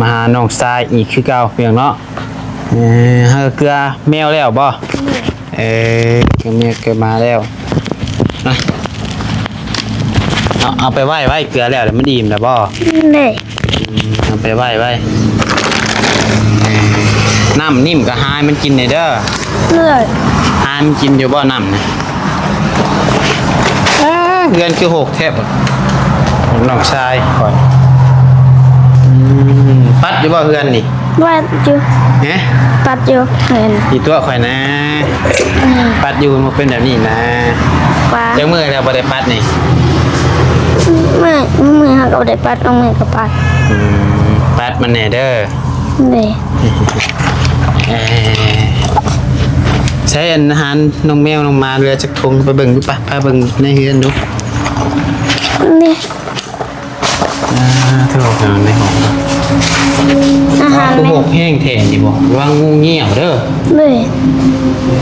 ມາຫານ້ອງຊາຍອີກຄືເກົ່າ ເພງເນາະ. ເອີ ເຮົາເກືອແມວແລ້ວບໍ່? ເອີ ເກືອແມວເກືອໝາແລ້ວ. ມາ ເອົາ ເອົາໄປໄວ້ ໄວ້ເກືອແລ້ວ ແລ້ວມັນອີ່ມແລ້ວບໍ່? ເດ້. ອືມ ເອົາໄປໄວ້ ໄວ້. ນ້ຳນີ້ມັນກໍຫາໃຫ້ມັນກິນແດ່ເດີ. ເລີຍ ຫາໃຫ້ມັນກິນຢູ່ບໍ່ນ້ຳນະ? ອ້າ ເຮືອນຄືຮົກແທ້ ນ້ອງຊາຍຂ້ອຍ. ອືມ ປັດຢູ່ບໍ່ເຮືອນນີ້? ປັດຢູ່. ຮະ? ປັດຢູ່ເຮືອນ. ອີຕົວະຂ້ອຍນະ. ອືມ ປັດຢູ່ ມັນບໍ່ເປັນແບບນີ້ນະ. ວ່າ ຈັກມື້ແລ້ວບໍ່ໄດ້ປັດນີ້? ເມື່ອ ເມື່ອເຮົາກໍບໍ່ໄດ້ປັດ ບາງມື້ກໍປັດ. ອືມ ປັດມັນແດ່ເດີ. ເດ້. ເອີ ໃຊ້ອັນອາຫານນ້ອງແມວນ້ອງໝາເຫຼືອຈັກຖົງ ໄປເບິ່ງດູປະ ພາເບິ່ງໃນເຮືອນດູ. ນີ້ ອ່າ ໂທ້ ໃນຫ້ອງ ອາຫານ ໂອ້ ແມວ ໂຫ ແຮງແທ້ນີ້ບໍ່ ລະວັງງູງຽວເດີ. ເດ້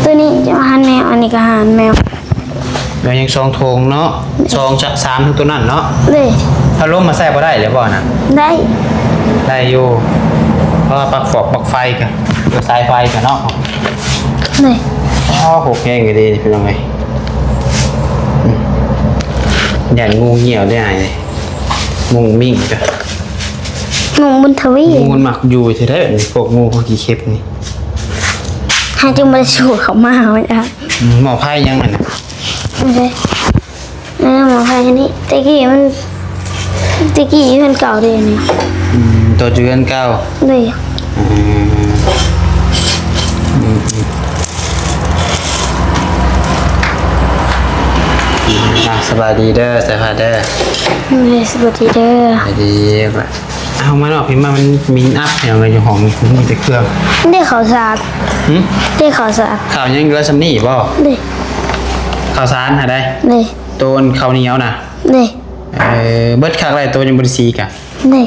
ໂຕນີ້ອາຫານແມວ ອັນນີ້ກໍອາຫານແມວ. ແລ້ວຍັງສອງຖົງເນາະ ສອງ ສາມ ໂຕນັ້ນເນາະ. ເດ້. ພັດລົມມາໃສ່ບໍ່ໄດ້ເລີຍບໍ່ນະ? ໄດ້ ໄດ້ຢູ່ ເພາະວ່າປັກຟອກປັກໄຟກະ ສາຍໄຟກະເນາະ. ເດ້. ອໍ ໂຫ ແຮງອີ່ຫຼີພີ່ນ້ອງເອີຍ. ອືມ ຢ້ານງູງຽວໄດ້ອ້າຍ ງູງມິ້ງກະ ງູບຸນທະວີ ງູມັນມັກຢູ່ແທ້ໆ ພວກງູພວກຂີ້ເຂັບນີ້. ຫາຈຶ່ງບໍ່ໄດ້ສູ້ເຂົ້າມາວ່າ. ອືມ ໝໍ້ໄຟຍັງຫັ້ນນະ? ເອີ ໝໍ້ໄຟນີ້ ແຕ່ກີ້ມັນ ແຕ່ກີ້ຢູ່ເຮືອນເກົ່າເດ້ນີ້. ອືມ ໂຕຢູ່ເຮືອນເກົ່າ. ເດ້. ອືມ ອືມ ອືມ ອ່າ ສະບາຍດີເດີ ສາຍຟ້າເດີ. ເອີ ສະບາຍດີເດີ. ສະບາຍດີ. ເອົາມານອກພີ້ມາ ມັນມີອັບຫຍັງຢູ່ຫ້ອງນີ້ ມີແຕ່ເຄື່ອງ. ໄດ້ເຂົ້າສານ. ຫຶ? ໄດ້ເຂົ້າສານ. ເຂົ້າຫຍັງເຫຼືອສ່ຳນີ້ບໍ່? ເດ້. ເຂົ້າສານຫາໄດ້? ເດ້. ໂຕນເຂົ້າໜຽວນະ? ເດ້. ເອີ ເບິດຄັກແລ້ວ ໂຕຍັງບໍ່ໄດ້ສີກະ? ເດ້.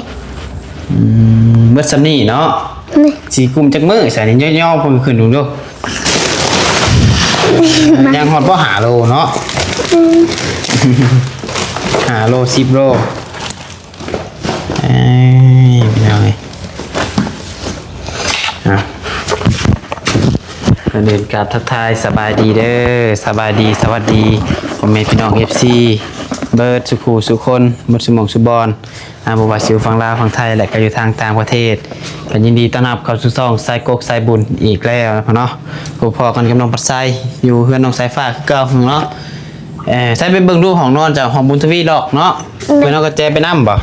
ອືມ ເບິດສ່ຳນີ້ເນາະ? ເດ້. ສີກຸ້ມຈັກມື້ຊະນີ້ ຍໍໆເພິ່ນຂຶ້ນເບິ່ງດູ. ຍັງຮອດບໍ່ ຫ້າໂລເນາະ? ອືມ ຫ້າໂລ ສິບໂລ. ເອີຍ ພີ່ນ້ອງເອີຍ ອ່ະ ກ່ອນອື່ນກາບທັກທາຍສະບາຍດີເດີ ສະບາຍດີ ສະຫວັດດີ ພໍ່ແມ່ພີ່ນ້ອງ ເອັຟຊີ ເບິດສູ່ຄູ່ສູ່ຄົນ ເບິດສູ່ໝ່ອງສູ່ບ່ອນ ອ່າ ບໍ່ວ່າຊິຢູ່ຝັ່ງລາວ ຝັ່ງໄທ ແລະ ກໍຢູ່ທາງຕ່າງປະເທດ ກໍຍິນດີຕ້ອນຮັບເຂົ້າສູ່ຊ່ອງສາຍກົກສາຍບຸນອີກແລ້ວເນາະ. ພົບພໍ້ກັນກັບນ້ອງປັດໄຊ ຢູ່ເຮືອນນ້ອງສາຍຟ້າຄືເກົ່າເນາະ. ເອີ ໃສ່ໄປເບິ່ງດູຫ້ອງນອນເຈົ້າ ຫ້ອງບຸນທະວີລອກເນາະ. ເອີ ເພິ່ນເອົາກະແຈໄປນຳບໍ່?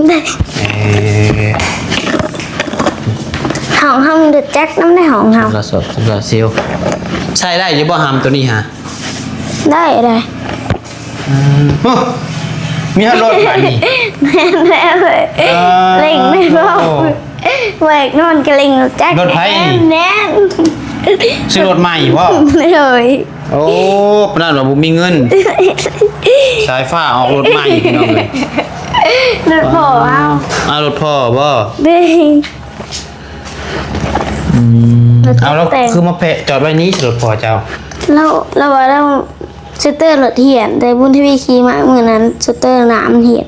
ໄດ້. ເອີ ຫ້ອງເຮົາມີລົດຈັກນຳໃນຫ້ອງເຮົາ ໂຊລາເຊວ ໂຊລາເຊວ. ໃຊ້ໄດ້ຢູ່ບໍ່ຫຳໂຕນີ້ຫາ? ໄດ້ ໄດ້. ອືມ ໂອ້ ມີຮອດລົດບາດນີ້. ແມ່ນແລ້ວເລີຍ. ອ່າ ເລັ່ງແມ່ນບໍ່? ໂອ້ ເວີກນອນກະເລັ່ງລົດຈັກ ລົດໃຜນີ້? ແມ່ນ ຊື້ລົດໃໝ່ບໍ່? ໂດຍ. ໂອ້ ປານນັ້ນວ່າບໍ່ມີເງິນ. ສາຍຟ້າອອກລົດໃໝ່ພີ່ນ້ອງເອີຍ. ລົດພໍ່ເຮົາ. ອ້າວ ລົດພໍ່ບໍ່? ເດ້. ອືມ ລົດ ເອົາ ແລ້ວແຕ່ງ ຄືມາແພະຈອດໄວ້ນີ້ ລົດພໍ່ເຈົ້າ? ລາວ ລາວວ່າລາວ ສະເຕີລົດຫ້ຽນ ແຕ່ບຸນທະວີຂີ່ມາມື້ນັ້ນ ສະເຕີໜ້າມັນຫ້ຽນ.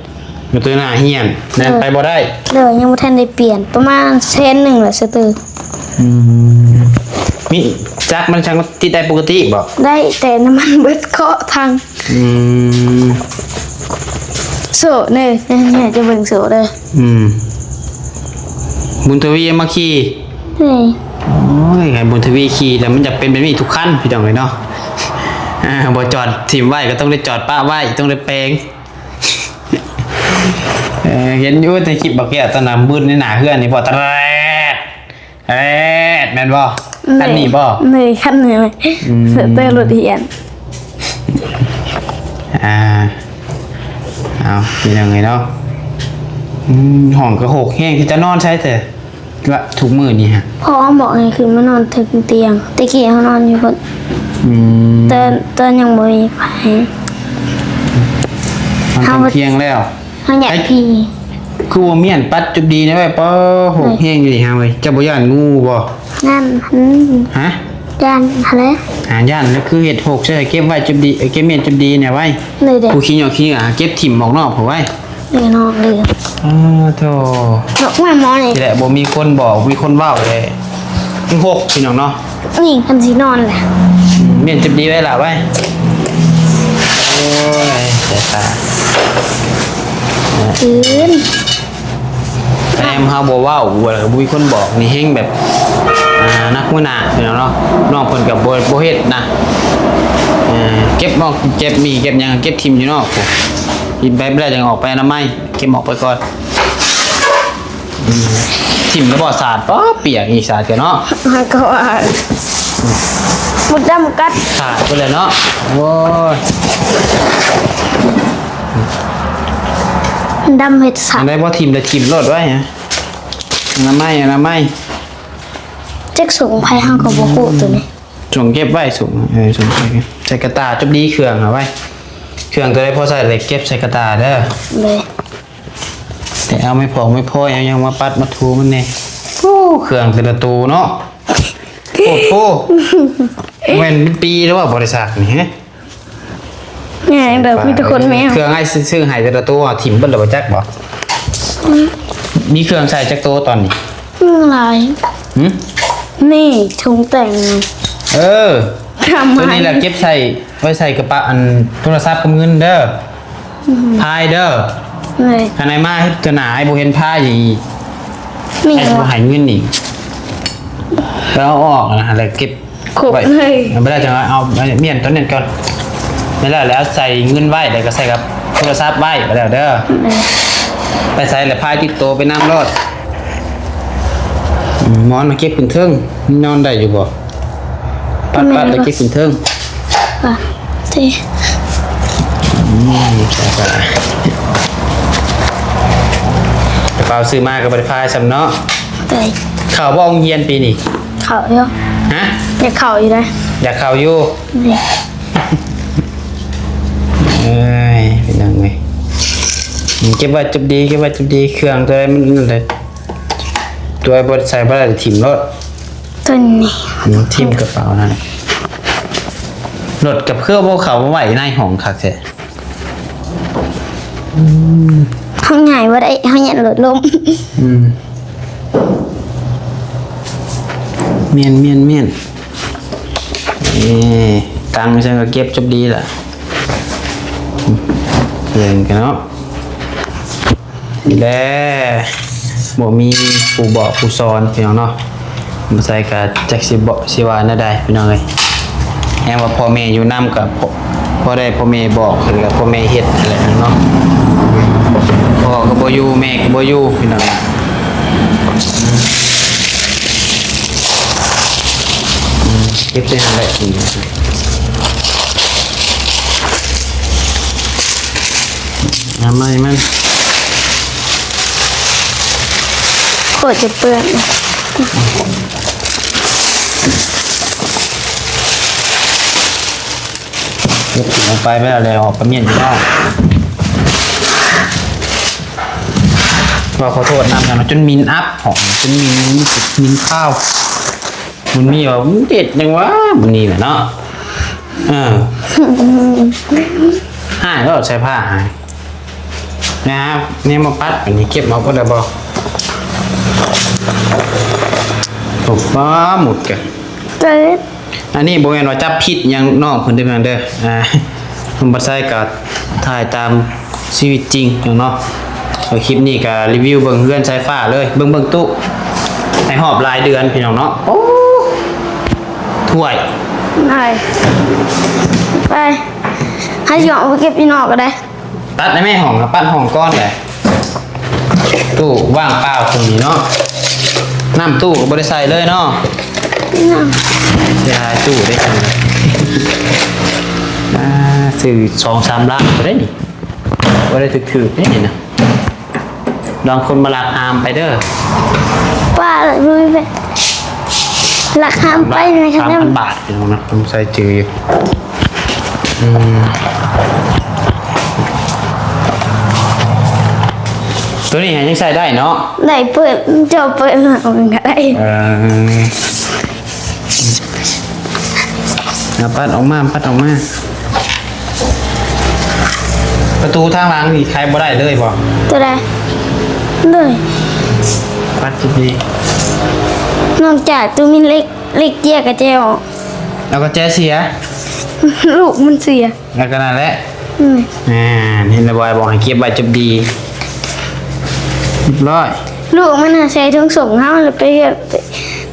ສະເຕີໜ້າຫ້ຽນ ແລ່ນໄປບໍ່ໄດ້. ໂດຍ ຍັງບໍ່ທັນໄດ້ປ່ຽນ ປະມານແສນໜຶ່ງແຫຼະສະເຕີ. ອືມ ມີຈັກມັນຈັ່ງຕິດໄດ້ປົກກະຕິບໍ່? ໄດ້ ແຕ່ນ້ຳມັນເບິດເຄາະພັງ. ອືມ ໂຊເດີ ໃຫ້ເຈົ້າເບິ່ງໂຊເດີ. ອືມ ບຸນທະວີມາຂີ່. ເອີ ໂອ້ຍ ໃຫ້ບຸນທະວີຂີ່ແລ້ວ ມັນຢາກເປັນແບບນີ້ທຸກຄັນ ພີ່ນ້ອງເອີຍເນາະ. ເອີ ບໍ່ຈອດຖິ້ມໄວ້ ກໍຕ້ອງໄດ້ຈອດປະໄວ້ ຕ້ອງໄດ້ແປງ. ເອີ ເຫັນຢູ່ໃນຄລິບບໍ່ແກ້ວ ຕອນນັ້ນບຶດໃນໜ້າເຮືອນນີ້ບໍ່ ຕະແຣດ ແອດ ແມ່ນບໍ່? ແມ່ນ. ຄັນນີ້ບໍ່? ເລີຍ ຄັນນີ້ແຫຼະ. ອືມ ສະເຕີລົດຫ້ຽນ. ອ່າ ເອົາ ເປັນຫຍັງໄງເນາະ? ອືມ ຫ້ອງກະໂຫກແຮງ ເຈົ້ານອນໃສແທ້ລະ ທຸກມື້ນີ້ຫະ? ພໍ່ບອກໃຫ້ຂຶ້ນມານອນເທິງຕຽງ ແຕ່ກີ້ເຮົານອນຢູ່ພຸ້ນ. ອືມ ຕອນ ຕອນຍັງບໍ່ມີໃຜ ນອນເທິງຕຽງແລ້ວ. ເຮົາຢາກຜີ ຄືວ່າມີອັນປັດຈຸດດີນະເວີຍ. ປາ ໂຫກແຮງຢູ່ນີ້ຫາເວີຍ. ເຈົ້າບໍ່ຢ້ານງູບໍ່? ຢ້ານຫັ້ນ. ຫະ? ຢ້ານຫັ້ນແຫຼະ. ຫາຢ້ານແລ້ວ ຄືເຮັດໂຫກໃສ່ ເກັບໄວ້ຈຸດດີ ເກັບມ້ຽນຈຸດດີນະໄວ້. ໂດຍ ໂດຍ. ຜູ້ຂີ້ຫຍໍ້ຂີ້ເຫຍື້ອ ເກັບຖິ້ມອອກນອກພຸ້ນໄວ້. ເອີ ນອນເລີຍ. ອ້າໂທ້ ດອກໄມ້ໝໍນີ້ ທີ່ແຫຼະ ບໍ່ມີຄົນບອກ ບໍ່ມີຄົນເວົ້າເດ້ ມັນຫົກ ພີ່ນ້ອງເນາະ. ນີ້ ຄັນຊິນອນແຫຼະ. ອືມ ມ້ຽນຈຸບດີໄວ້ລະໄວ້. ໂອ້ຍ ແຕ່ຕາ ຕື່ນ. ແຕ່ເຮົາບໍ່ເວົ້າ ບໍ່ມີຄົນບອກນີ້ແຮງແບບ ອ່າ ໜັກຫົວໜ້າພີ່ນ້ອງເນາະ. ນ້ອງເພິ່ນກໍບໍ່ ບໍ່ເຮັດນະ ເອີ ເກັບໝອກເກັບໝີ່ເກັບຫຍັງ ເກັບຖິ້ມຢູ່ນອກພຸ້ນ. ກິນໄປບໍ່ໄດ້ ຈັ່ງອອກໄປອະນາໄມ ເກັບອອກໄປກ່ອນ. ອືມ ຖິ້ມແລ້ວບໍ່ສາດ ປ້າ ປຽກອີກ ສາດກັນເນາະ. ມັນກໍວ່າ ມົດດຳກັດ ສາດໄປແລ້ວເນາະ. ໂອ້ຍ ດຳເຮັດສາດ ອັນໃດບໍ່ຖິ້ມລະຖິ້ມໂລດໄວ້. ອະນາໄມ ອະນາໄມ ຈັກສົ່ງໃຜເຮົາກໍບໍ່ຮູ້ໂຕນີ້. ສົ່ງເກັບໄວ້ ສົ່ງ ເອີ ສົ່ງໃສ່ກະຕ່າ. ຈົບດີ ເຄື່ອງເອົາໄວ້ ເຄື່ອງໂຕໃດພໍໃຊ້ແລ້ວເກັບໃສ່ກະຕ່າເດີ. ໂດຍ. ແຕ່ເອົາໄມ້ຜອກໄມ້ພອຍ ເອົາຫຍັງມາປັດມາຖູມັນແດ່. ໂອ້ ເຄື່ອງແຕ່ລະໂຕເນາະ ໂອ້ໂຫ ແມ່ນເປັນປີແລ້ວວ່າບໍລິສັດນີ້ ຮະ? ແມ່ນເດີ ມີແຕ່ຄົນແມວ. ເຄື່ອງອ້າຍຊື້ໃຫ້ແຕ່ລະໂຕ ຖິ້ມເບິດແລ້ວບໍ່ຈັກບໍ່? ອືມ ມີເຄື່ອງໃຊ້ຈັກໂຕຕອນນີ້? ອືມ ຫຼາຍ. ຫຶ? ນີ້ ຖົງແຕ່ງ. ເອີ ໂຕນີ້ລະເກັບໃສ່ ໄວ້ໃສ່ກະເປົາ ອັນ ໂທລະສັບກັບເງິນເດີ. ອືມ ພາຍເດີ. ໂດຍ. ຄັນອ້າຍມາເທື່ອໜ້າ ອ້າຍບໍ່ເຫັນພາຍອີກ ນີ້ ອ້າຍຊິບໍ່ໃຫ້ເງິນອີກ. ແລ້ວເອົາອອກນະ ແລ້ວເກັບ ຄົບເລີຍ ໄວ້ ເອົາໄປແລ້ວຈັ່ງເອົາມ້ຽນຕົວນັ້ນກ່ອນ. ແລ້ວ ແລ້ວໃສ່ເງິນໄວ້ ແລ້ວກໍໃສ່ກັບໂທລະສັບໄວ້ ໄປແລ້ວເດີ. ເອີ ໄປໃສລະພາຍຕິດໂຕໄປນຳໂລດ. ອືມ ໝອນມາເກັບຂຶ້ນເທິງ ມັນນອນໄດ້ຢູ່ບໍ່? ປັດ ແມ່ນ ປັດ ແລ້ວເກັບຂຶ້ນເທິງ. ອາ ຕິ ອືມ ກະເປົາຊື້ມາກໍບໍ່ໄດ້ພາຍຊ້ຳເນາະ. ໂດຍ. ເຂົ້າບໍ່ໂຮງຮຽນປີນີ້? ເຂົ້າຢູ່. ຮະ? ຢາກເຂົ້າຢູ່ເດ້. ຢາກເຂົ້າຢູ່? ໂດຍ. ເອີຍ ພີ່ນ້ອງເອີຍ ເກັບໄວ້ຈົບດີ ເກັບໄວ້ຈົບດີ. ເຄື່ອງຕົວໃດມັນນັ້ນແຫຼະ ຕົວໃດບໍ່ໃສ່ບໍ່ໄດ້ ຖິ້ມໂລດ. ຕົວນີ້ ຖິ້ມກະເປົານັ້ນ. ລົດກັບເຄື່ອງບໍ່ເຂົ້າມາໄວ້ໃນຫ້ອງຄັກແທ້. ອືມ ເຮົາຍ້າຍບໍ່ໄດ້ ເຮົາຢ້ານລົດລົ້ມ. ອືມ ແມ່ນໆໆ ເອີ ຕັງຊັ້ນກໍເກັບຈົບດີລະ ເບິ່ງກັນເນາະ. ນີ້ແຫຼະ ບໍ່ມີຜູ້ບອກຜູ້ສອນພີ່ນ້ອງເນາະ. ບໍ່ໃສ່ກະຈັກຊິເບາະຊິວ່າແນວໃດພີ່ນ້ອງເອີຍ. ແຮງວ່າພໍ່ແມ່ຢູ່ນຳກະພໍ ພໍໄດ້ພໍ່ແມ່ບອກ ແລ້ວກະພໍ່ແມ່ເຮັດຫັ້ນແຫຼະເນາະ. ພໍ່ກໍບໍ່ຢູ່ ແມ່ກໍບໍ່ຢູ່ພີ່ນ້ອງ. ເກັບໃສ່ຫັ້ນແຫຼະ. ອະນາໄມມັນ ໂຄດຈະເປື້ອນ. ເກັບເອົາໄປໄປແລ້ວ ແລ້ວອອກກະມ້ຽນຢູ່ນອກ. ຂໍໂທດນຳ ຈົນໝິ່ນອັບ ຫອມຈົນໝິ່ນ ໝິ່ນຄາວ. ບຸນມີວ່າ ເດັດຫຍັງວະ ບຸນມີແຫຼະເນາະ. ເອີ ຫາຍແລ້ວ ໃສ່ຜ້າຫາຍ. ນະ ແນວມາປັດ ອັນນີ້ເກັບເອົາກໍໄດ້ບໍ່? ໂອ້ ຟ້າໝຸດກະ ເກີດ ອັນນີ້ບໍ່ແມ່ນວ່າຈັບຜິດຫຍັງນ້ອງເພິ່ນເດີ ເດີ. ອ່າ ເພິ່ນບໍ່ໃສ່ກະຖ່າຍຕາມ ຊີວິດຈິງເນາະ. ເອີ ຄລິບນີ້ກະຣີວິວເບິ່ງເຮືອນສາຍຟ້າເລີຍ ເບິ່ງ ເບິ່ງຕູ້ໃນຮອບຫຼາຍເດືອນພີ່ນ້ອງເນາະ. ໂອ້ ຖ້ວຍ ໄປ ໄປ ໃຫ້ຊິອອກໄປເກັບຢູ່ນອກກໍໄດ້. ຕັດໃນແມ່ຫ້ອງ ປັດຫ້ອງກ່ອນແຫຼະ. ຕູ້ວ່າງເປົ່າຕົງນີ້ເນາະ ນ້ຳຕູ້ກໍບໍ່ໄດ້ໃສ່ເລີຍເນາະ. ເສຍດາຍຕູ້ເດ້. ອ່າ ຊື້ສອງສາມລ້ານບໍ່ໄດ້ນີ້ ບໍ່ໄດ້ຖືກໆເດ້ນີ້ນະ. ລອງຄົນມາລັກອາມໄປເດີ ວ່າບໍ່ມີໄປ ລັກອາມໄປນະ. ສາມພັນບາດພີ່ນ້ອງນະ ຕ້ອງໃສ່ຈື່ຢູ່. ອືມ ໂຕນີ້ຫາຍັງໃຊ້ໄດ້ເນາະ. ໄດ້ ເປີດ ເຈົ້າເປີດມາມັນກໍໄດ້. ເອີ ເອົາ ປັດອອກມາ ປັດອອກມາ. ປະຕູທາງຫຼັງນີ້ໄຂບໍ່ໄດ້ເລີຍບໍ່? ຕົວໃດ? ໂດຍ ປັດຈຸດດີ ນອກຈາກຕົວມີເຫຼັກ ເຫຼັກເຈຍກະແຈອອກ ແລ້ວກະແຈເສຍ ລູກມັນເສຍ ແລ້ວກະນັ້ນແຫຼະ ອືມ ອ່າ ເຫັນແລ້ວບໍ່ ບອກໃຫ້ເກັບໄວ້ຈົບດີ ຮຽບຮ້ອຍ ລູກມັນນະໃສ່ຖົງສົ່ງເຮົາ ແລ້ວໄປເຮັດ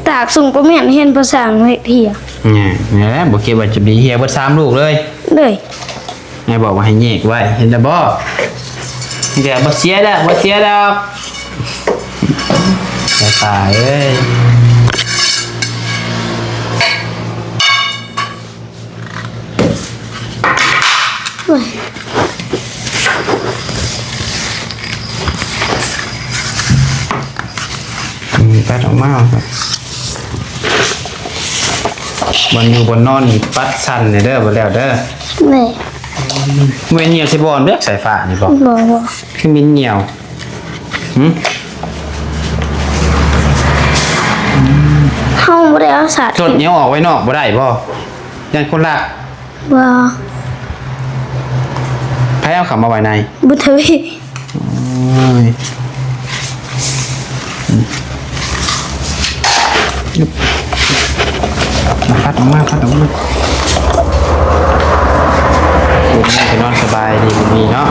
ຕາກສົ່ງປະແມ່ນເຫັນພາສາເຮັດເຮຍ ນີ້ ນີ້ແຫຼະ ບໍ່ເກັບໄວ້ຈົບດີ ເຮຍເບິດສາມລູກເລີຍ ໂດຍ ແມ່ບອກວ່າໃຫ້ແຍກໄວ້ ເຫັນແລ້ວບໍ່? ແຍກ ບໍ່ເສຍດອກ ບໍ່ເສຍດອກ ຕາຍເອີຍ ໂອ້ຍ ອືມ ຕັດອອກມາ ບ່ອນຢູ່ບ່ອນນອນນີ້ປັດຊັ້ນແດ່ເດີ ບໍ່ແລ້ວເດີ ນີ້ ແມ່ນຫຍັງຊິບໍ່ເລືອກສາຍຟ້ານີ້ບໍ່? ບໍ່ ບໍ່ ຄືມີນຍ່ຽວ ຫຶ? ເຮົາບໍ່ໄດ້ເອົາສາດ ລົດຫຍັງອອກໄວ້ນອກບໍ່ໄດ້ບໍ່? ຢ້ານຄົນລັກ ບໍ່ ໃຜເອົາເຂົ້າມາໄວ້ໃນ? ບຸນທະວີ ໂອ້ຍ ອືມ ພັດອອກມາ ພັດອອກມາ ຄືນອນສະບາຍດີມື້ນີ້ເນາະ.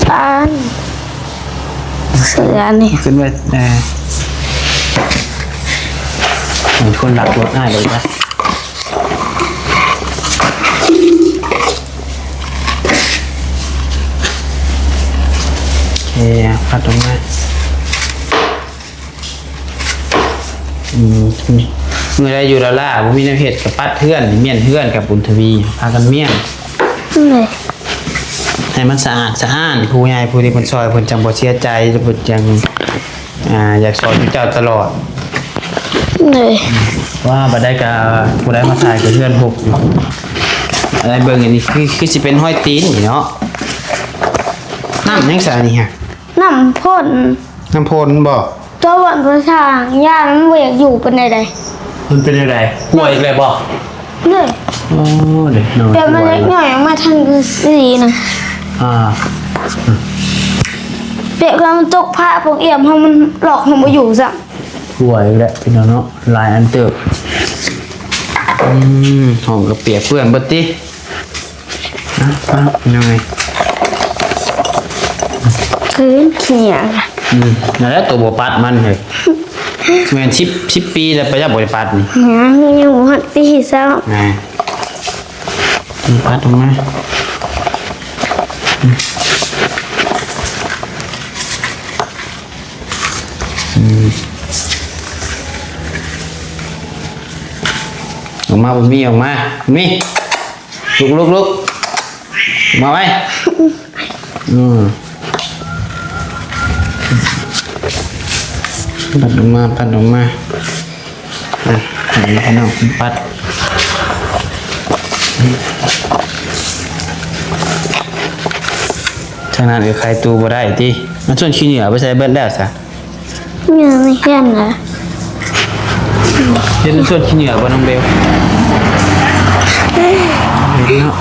ປານ ເສືອນີ້ ຂຶ້ນໄວ້ ເອີ ມີຄົນລັກລົດອ້າຍເລີຍນະ. ໂອເຄ ພັດອອກມາ. ອືມ ມື້ໃດຢູ່ລາວໆ ບໍ່ມີແນວເຮັດ ກະປັດເຮືອນ ມ້ຽນເຮືອນກັບບຸນທະວີ ພາກັນມ້ຽນ ເອີ ໃຫ້ມັນສະອາດສະອ້ານ ຜູ້ໃຫຍ່ຜູ້ທີ່ເພິ່ນຊ່ອຍ ເພິ່ນຈັ່ງບໍ່ເສຍໃຈ ເພິ່ນຈັ່ງ ອ່າ ຢາກຊ່ອຍເຈົ້າຕະຫຼອດ ເອີ ວ່າບາດໃດກະຜູ້ໃດມາຖ່າຍກະເຮືອນຫົກຢູ່ ໄດ້ເບິ່ງອັນນີ້ ຄື ຄືຊິເປັນຮອຍຕີນນີ້ເນາະ. ນ້ຳຫຍັງຊະນີ້ຮະ? ນ້ຳພົ້ນ ນ້ຳພົ້ນບໍ່? ຕົວບ່ອນພາສາ ຢ້ານມັນບໍ່ຢາກຢູ່ປານໃດໃດ. ມັນເປັນຈັ່ງໃດ? ຮົ່ວອີກແລ້ວບໍ່? ເລີຍ ໂອ້ ເດັກນ້ອຍ ແບບມັນເລັກນ້ອຍອອກມາທາງສີນະ ອ່າ ແບບວ່າມັນຕົກພະປົກອຽມເຮົາ ມັນລັອກເຮົາບໍ່ຢູ່ຊ້ຳ. ຮົ່ວອີກແລ້ວພີ່ນ້ອງເນາະ ຫຼາຍອັນເຕີບ. ອືມ ຫ້ອງກະປຽກເປື້ອນເບິດຕິ. ເອົາ ເອົາ ນ້ອຍ ຄືນເຂຍ ອືມ ນັ້ນແຫຼະ ໂຕບໍ່ປັດມັນເຮີ້ຍ ແມ່ນສິບ ສິບປີແລ້ວ ໄປຈັກບໍ່ໄດ້ປັດນີ້ ຍັງ ຍັງບໍ່ຮອດປີຊ້ຳ ແມ່ນ ປັດອອກມາ ອືມ. ອອກມາ ບຸນມີ ອອກມາ ບຸນມີ ລຸກ ລຸກ ລຸກ ອອກມາໄວ ອືມ ປັດອອກມາ ປັດອອກມາ. ອ່ະ ໃຫ້ພີ່ນ້ອງປັດ ທາງນັ້ນກະໄຂຕູ້ບໍ່ໄດ້ຕິ. ມັນສ່ວນຂີ້ເຫຍື້ອໄປໃສເບິດແລ້ວຊະ? ເຫຍື້ອໃນເຮືອນນະ. ເຫັນສ່ວນຂີ້ເຫຍື້ອບໍ່ນ້ອງເບວ? ເຫັນເນາະ.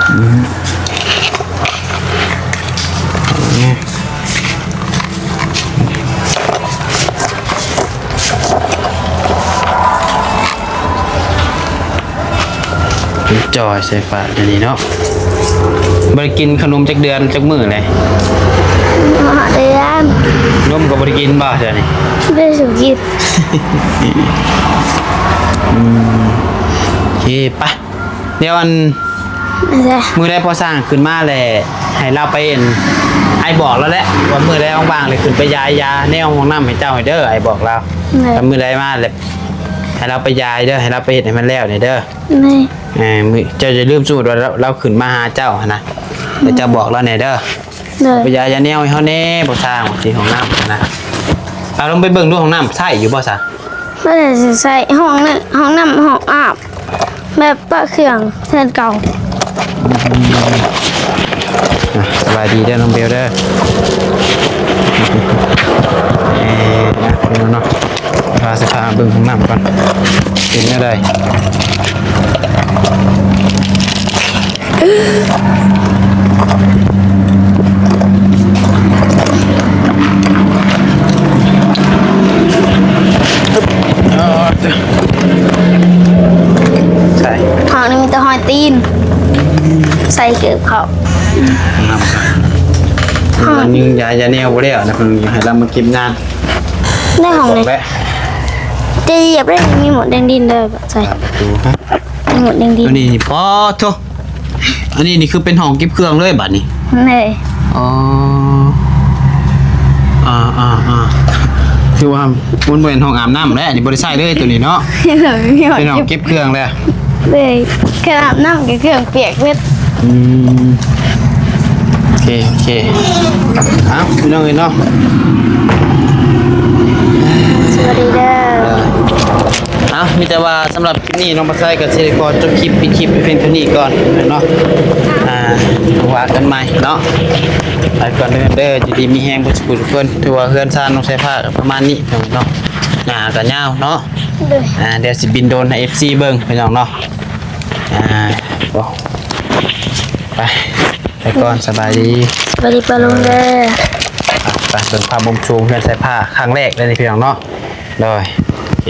ອືມ ຈ່ອຍໃສ່ຝາດອັນນີ້ເນາະ. ບໍ່ໄດ້ກິນຂະໜົມຈັກເດືອນຈັກມື້ແລ້ວ? ຫ້າເດືອນ. ນົມກະບໍ່ໄດ້ກິນບໍ່ດຽວນີ້? ບໍ່ໄດ້ກິນ. ອືມ ໂອເຄ ໄປ. ດຽວອັນ ມື້ໃດພໍ່ຊ່າງຂຶ້ນມາແລ້ວ ໃຫ້ລາວໄປ ອ້າຍບອກລາວແຫຼະ ວ່າມື້ໃດວ່າງໆ ແລ້ວຂຶ້ນໄປຢາຍຢາແນວຫ້ອງນ້ຳໃຫ້ເຈົ້າໃຫ້ເດີ ອ້າຍບອກລາວ. ແລ້ວມື້ໃດມາແລ້ວ ໃຫ້ລາວໄປຢາຍເດີ ໃຫ້ລາວໄປເຮັດໃຫ້ມັນແລ້ວແດ່ເດີ. ເອີ ມື້ ເຈົ້າຢ່າລືມ ສົມມຸດວ່າລາວ ລາວຂຶ້ນມາຫາເຈົ້າຫັ້ນນະ ແລ້ວເຈົ້າບອກລາວແດ່ເດີ. ໄປຢາຍຢາແນວໃຫ້ເຮົາແດ່ ພໍ່ຊ່າງ ທີ່ຫ້ອງນ້ຳນະ. ເອົາ ລອງໄປເບິ່ງດູ ຫ້ອງນ້ຳໃຊ້ຢູ່ບໍ່ຊະ? ບໍ່ໄດ້ໃຊ້ ຫ້ອງນ້ຳ ຫ້ອງນ້ຳ ຫ້ອງອາບ ແບບປະເຄື່ອງເຮືອນເກົ່າ. ອ່ະ ສະບາຍດີເດີນ້ອງເບວເດີ. ເອີ ນະ ເນາະ ພາ ຊິພາເບິ່ງຫ້ອງນ້ຳກ່ອນ ເປັນແນວໃດ? ໃສ່ ຫ້ອງນີ້ມີແຕ່ຮອຍຕີນ ໃສ່ເກີບເຂົ້າ. ນ້ຳ ມັນຍັງຢາ ຢາແນວບໍ່ແລ້ວນະ ເພິ່ນໃຫ້ລຳມາເກັບງານ ໃນຫ້ອງນີ້ ແຫຼະ ຈະຢຽບໄດ້ ມີໝົດແດງດິນເດີ ໃສ່ ປະຕູ ມີໝົດແດງດິນ ອັນນີ້ພໍໂທ. ອັນນີ້ນີ້ຄືເປັນຫ້ອງເກັບເຄື່ອງເລີຍບາດນີ້. ແມ່ນ. ອໍ ອ່າໆໆ ຄືວ່າມັນບໍ່ແມ່ນຫ້ອງອາບນ້ຳແຫຼະ ນີ້ບໍ່ໄດ້ໃຊ້ເລີຍໂຕນີ້ເນາະ. ເປັນຫ້ອງເກັບເຄື່ອງແຫຼະ ເລີຍ ຄັນອາບນ້ຳກໍເຄື່ອງປຽກເບິດ. ອືມ ໂອເຄ ໂອເຄ ເອົາ ພີ່ນ້ອງເອີຍເນາະ ສະບາຍດີເດີ. ເອົາ ມີແຕ່ວ່າສຳລັບຄລິບນີ້ ນ້ອງປາໄຊກໍຊິໄດ້ຂໍຈົບຄລິບ ປິດຄລິບໄປພຽງເທົ່ານີ້ກ່ອນເນາະ. ອ່າ ວ່າກັນໃໝ່ເນາະ ໄປກ່ອນເດີ ຢູ່ດີມີແຮງເບິດສູ່ຜູ້ທຸກຄົນ. ຖືວ່າເຮືອນຊານນ້ອງສາຍຟ້າກໍປະມານນີ້ເນາະ ໜ້າກໍຍາວເນາະ. ໂດຍ ອ່າ ດຽວຊິບິນໂດຣນໃຫ້ເອັຟຊີເບິ່ງ ພີ່ນ້ອງເນາະ. ອ່າ ໂອ້ ໄປ ໄປກ່ອນ ສະບາຍດີ ສະບາຍດີປ້າລຸງເດີ. ອ່ະ ໄປເບິ່ງພາບມຸມສູງເຮືອນສາຍຟ້າຄັ້ງແລກເລີຍນີ້ ພີ່ນ້ອງເນາະ. ໂດຍ ໂອເຄ.